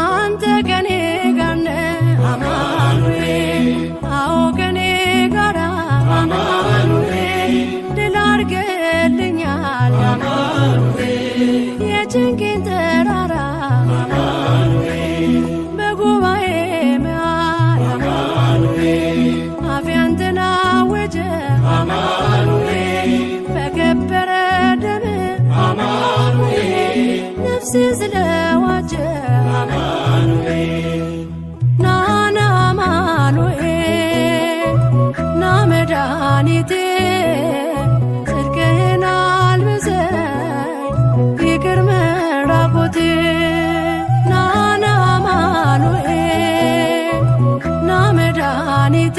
አንተ ከኔ ጋር ነህ አማኑኤል፣ አዎ ከኔ ጋር አማኑኤል፣ ድል አድርገህልኛል አማኑኤል፣ የጭንቄን ተራራ አማኑኤል፣ በጉባኤ መሃል አማኑኤል፣ አፌ አንተን አወጀ አማኑኤል፣ በከበረ ደምህ አማኑኤል፣ ነፍሴን ስለዋጀ አማኑኤል፣ ናና አማኑኤል፣ ና መድኃኒቴ፣ ጽድቅህን አልብሰኝ ይቅር መራቆቴ። ናና አማኑኤል፣ ና መድኃኒቴ።